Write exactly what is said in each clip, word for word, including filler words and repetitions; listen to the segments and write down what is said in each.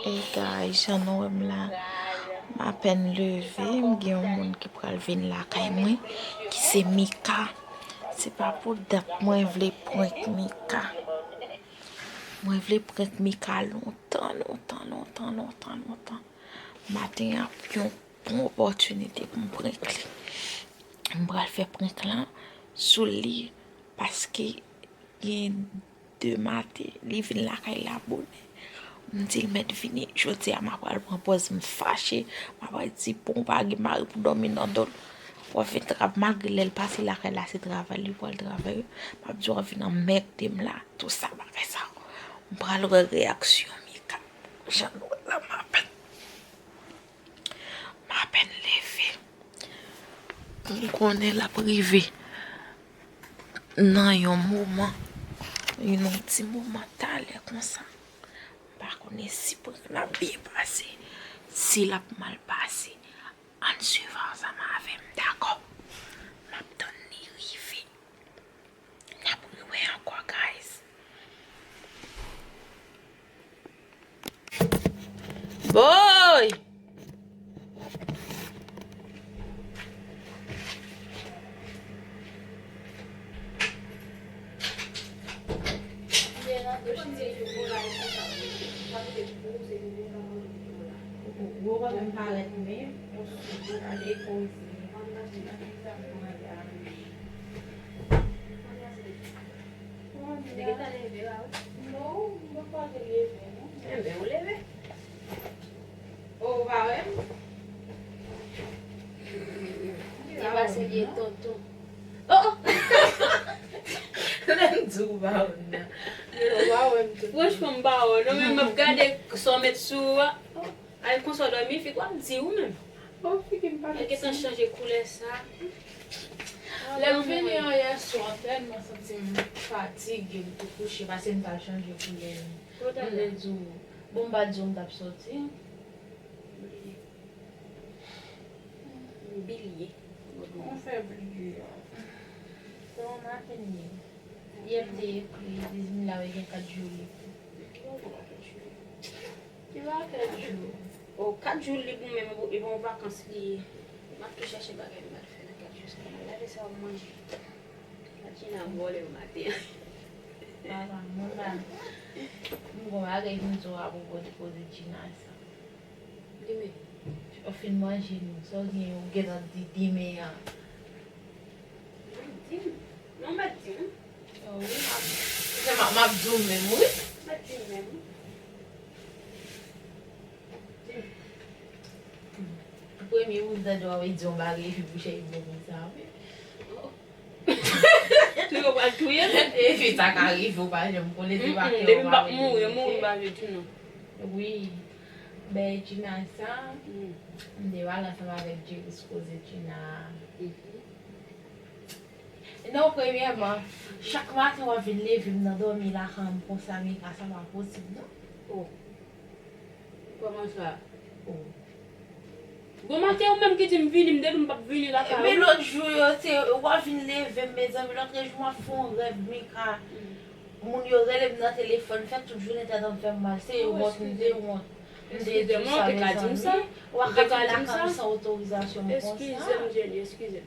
Hey guys, jan nou wè m la, m apèn leve, m gen yon moun ki pral vin lakay mwen, ki se Mika. Se pa pou dat mwen vle prank Mika. Mwen vle prank Mika lontan, lontan, lontan, lontan, lontan. Maten an ap yon bon opòtinite pou m prank li. M pral fè prank lan sou li paske gen de maten, li vin lakay la bonè. M di l mèt vini. Jodi a, m ap pral pran pòz m fache. M ap pral di, bon, w pa gen mari pou dòmi nan do l. W ap vin travay, malgre lè l pase lakay la, se travay li pral travay. M ap di, w ap vin anmède m la. Tou sa, bagay sa. M pral wè reyaksyon Mika. Jan nou wè la, m apèn, m apèn leve. M konnen l ap rive nan yon moman, yon ti moman talè konsa. M pa konnen si prank lan ap byen pase, si l ap mal pase. Ann swiv ansanm avè m, dakò? M ap tann li rive. N ap rewè ankò, guys. Boy! Gwo kòlè m parèt menm, yon sou gade koze. Li gentan leve la, wi. Non, m poko leve, non. Enben, ou leve. Oh, ou pa wè m? Li pase li e tonton. Oh, oh! Lè m di ou pa wè m nan. Ou pa wè m tonton. Franchman, m pa wè w non, men m ap gade sa w met sou ou a. Ay, konsa w dòmi, fi, w ap di ou menm. Oh, figi m pa... Li gentan chanje koulè sa. Lè m vini an yè swa, m tèlman santi m fatige, m tou kouche, paske m t al chanje koulè m. Kote w t al? M te di w, bon, m pa t di w m t ap soti. M bliye. M bliye. Ou fè bliye a. Se yon maten li ye. Yè m te ekri, li di m la, wi, gen kat jou li. Ki pa kat jou? Oh, kat jou lib ou menm, e bon vakans li ye. M ap tou chèche bagay m al fè nan kat jou sa. M al lave sa w manje. Adjina vòlè w maten an. Papa, mwen pa, m gon bagay pou m di w apwopo de koze Djina sa. Di men. Ou fin manje nou, sa w gen, ou gentan di demen an. Di m. Non, mèt di m. Oh, wi, m ap, se m ap, m ap di w menm, wi. Mèt di m menm. Di m. Premye moun m tande w ap di yon bagay epi bouch li bon konsa, wi. Oh. Touye w pral touye m. Epi sa ka rive, ou pa janm konnen, se pa ke ou pa vle di. Depi m p ap mouri, mouri m pa vle di non. Wi. Ben, Djina sa, m te pale ansanm avèk Jerry sou koze Djina a. Non, premyèman, chak maten w ap vin leve m nan dòmi lakay m konsa, Mika, sa pa posib, non. Oh. Kòman sa? Oh. Bon, maten, ou menm ki di m vini, m te di w m p ap vini lakay ou. Men lòt jou yo, se w ap vin leve m, mezanmi, lòt jou m ap fè yon rèv, Mika. Moun yo rele m nan telefòn, fè tout jounen tèt an fè m mal, se wont, m te wont. M te di w sa, mezanmi. Ou pa ka vin lakay m san otorizasyon m konsa. Eskize m, Jenny, eskize m.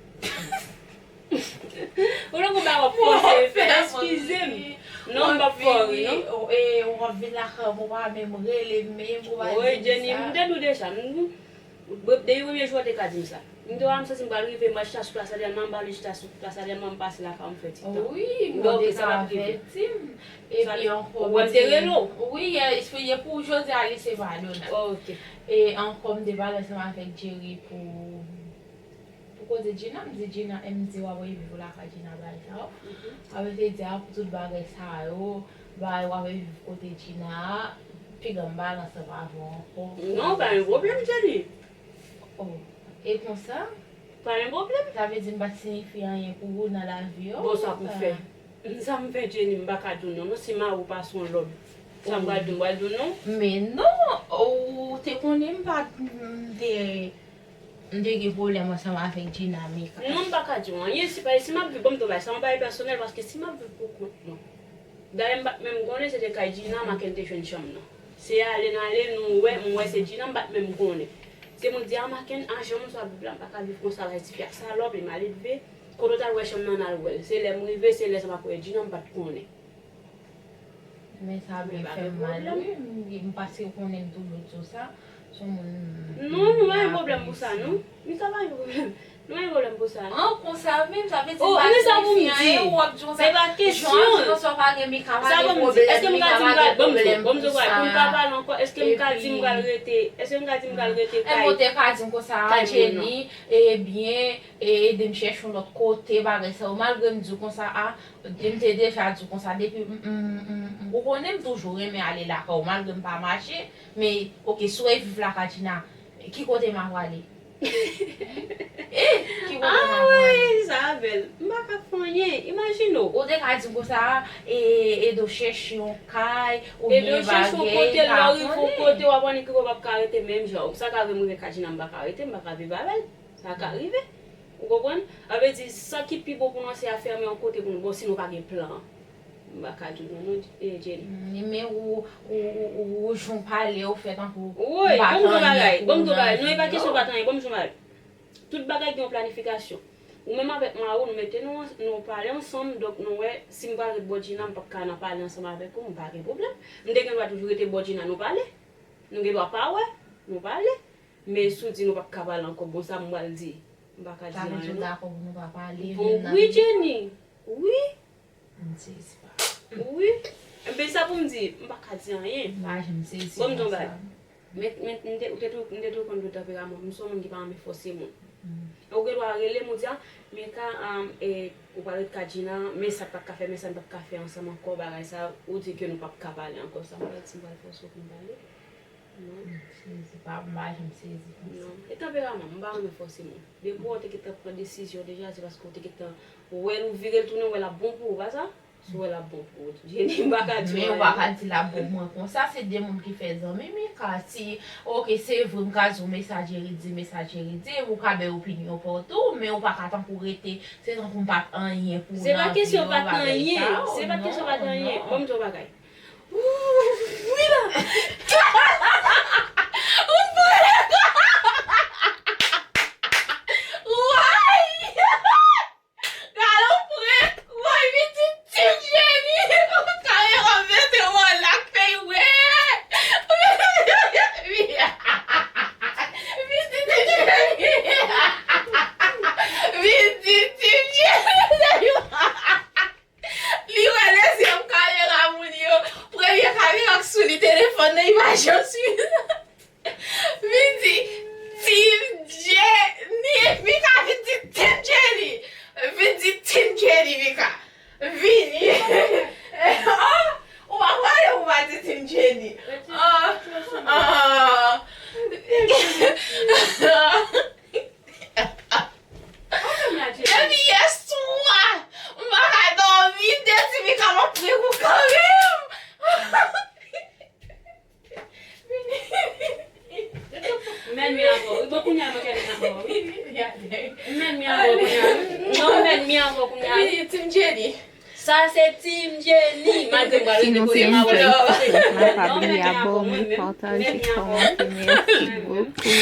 Ou nan konba w ap fòse fè, eskize m. Non, m p ap fè w ri, non. E, w ap vin lakay mwen, w pa menm rele m menm, w pa di m sa. Wi, Jenny, m te di w deja, m, depi premye jou a w te ka di m sa. M te wè m santi m pral rive, m al chita sou Plas Adelma, m pale chita sou Plas Adelma, m pase lakay w, m fè ti tan. Wi, m te ka avèti m. Epi ankò, m te rele w. Wi, e pou jodi a, li se pa Dona. Ok. E ankò, m te pale ansanm avèk Jerry pou Pou koze Djina, m di Djina, M di w ap reviv lakay Djina bagay sa yo. Apre te di a pou tout bagay sa yo, bagay w ap reviv kote Djina a, piga m pale ansanm avè w ankò. Non, pa gen pwoblèm, Jenny. Oh, e konsa? Pa gen pwoblèm. Sa vle di m pa t siyifi anyen pou ou nan lavi w? Bon, sa pou fè. Sa m fè, Jenny, m pa ka di w non. Non, si mari w pa se yon lòd, sa m pral di w, m pral di w non. Men non, ou te konnen m pa, m te, m te gen pwoblèm ansanm avèk Djina, Mika. Non, m pa ka di w anyen. Si, si m ap viv, ban m di w bagay, sa yon bagay pèsonèl, paske si m ap viv pou kont mwen. Dayè, m pa t menm konnen se te kay Djina, m a ke m te jwenn chanm nan. Se ale n ale, nou wè, m wè se Djina, m pa t menm konnen. Se moun di, a Maken, a jan moun sa ap viv la, m pa ka viv konsa, bay tifi a salòp, li maledve. Kote w t al wè chanm nan, n al wè l. Se lè m rive, se lè sa m ap wè Djina, m pa t konnen. Men sa byen fè m mal, wi. M, m pase konnen m toujou di w sa. Se yon moun. Non, nou pa gen pwoblèm pou sa, non. Mika pa gen pwoblèm. Nou pa gen pwoblèm pou sa, non. An konsa menm, sa vle di m pa di fi anyen, ou ap di konsa. Se pa kesyon. Jan konsa pa gen Mika pa gen pwoblèm, Mika pa gen pwoblèm pou sa. Pou m pa pale ankò, èske m ka di m pral rete, èske m ka di m pral rete kay. Mwen te ka di m konsa, a Jenny, ebyen, ede m chèche yon lòt kote, bagay sa yo. Malgre m di w konsa, a, m te deja di w konsa, depi m, m, m, m, ou konnen m toujou renmen ale lakay ou, malgre m pa mache, men, oke, si w vle viv lakay Djina, ki kote m a prale? Eh, ki kote m a prale? Sa bèl. M pa ka fè anyen. Imajine w. Ou te ka di m konsa, e, ede w chèche yon kay, oubyen bagay, m pa konnen. Kote w ap annik rive w p ap ka rete menm jan. Sa ka rive m rive kay Djina, m pa ka rete, m pa ka viv avè l. Sa ka rive. Ou konprann? Sa vle di, sa ki pi bon pou nou an, se a fèmen yon kote pou nou. Bon, si nou pa gen plan. M pa ka di w non, non, Jenny. Men ou, ou, ou, ou, ou jan w pale, ou fè tankou ou pa t anyen pou ou nan vi yo. Non, e pa kesyon pa t anyen, ban m di w yon bagay. Tout bagay gen yon planifikasyon. Ou menm avèk mari w, nou mete nou, nou pale ansanm, donk nou wè, si m pral ret bò Djina, m p ap ka nan pale ansanm avèk ou, m pa gen pwoblèm. M te gen dwa toujou rete bò Djina, nou pale. Nou gen dwa pa wè, nou pale. Men si w di nou p ap ka pale ankò, bon, sa m pral di? M pa ka di anyen, non. Bon, wi, Jenny. Wi. M sezi papa. Wi. Ebyen, sa pou m di, m pa ka di anyen. M pa janm sezi papa. Bon, m di w yon bagay. Men, men, m te, ou te tou, m te tou konn tou tanperaman m. M se yon moun ki pa renmen fòse moun. Ou gen dwa rele m, ou di, a, Mika, e, ou pral ret kay Djina, men sa n pa t ka fè, men sa n pa t ka fè ansanm ankò, bagay sa, ou di ke nou p ap ka pale ankò, sa m pral di, m pral fòse w pou n pale? Non. M sezi, pa, m pa janm sezi konsa. Non. E tanperaman m, m pa renmen fòse moun. Depi w te gentan pran desizyon deja, se paske w te gentan wè l, ou vire l tounen, w wè l ap bon pou ou, pa sa? Si w wè l ap bon pou ou. Jenny, m pa ka di w anyen. Men ou pa ka di l ap bon pou mwen konsa, se de moun ki fè zanmi, Mika, si, oke, se vre, m ka di w mesaj Jerry di, mesaj Jerry di, ou ka bay opinyon pa w tou, men ou pa ka tankou rete, se tankou m pa t anyen pou w nan vi yo, bagay sa yo, non. Se pa kesyon pa t anyen, se pa kesyon pa t anyen. Ban m di w yon bagay. Wi la! Ou pran! Woy! Gade yon prank! Woy, vin di Team Jenny! Kamera mete w an lak fè w wè! Vin di Team Jenny! Vin di Team Jenny! Li wè dezyèm kamera moun yo. Premye kamera k sou li telefòn nan, imaj yo swiv. Vin di Team Jenny. Mika, vin di Team Jenny. Vin di Team Jenny, Mika. Vini. Oh, ou pa pale, ou pa di Team Jenny. Oh, oh. Depi yè swa, m pa ka dòmi, m te di Mika m ap pre pou kanmenm. M ènmi avè w. Bon, kounye a mwen k ènmi avè w, wi. M ènmi avè w kounye a, wi. Non, m ènmi avè w kounye a, wi. Team Jenny. Sa se Team Jenny. Malgre m pral rete kote m ap wè. Si nou te fè vlòg, pa bliye abòne, pataje, kòmante. Mèsi bokou.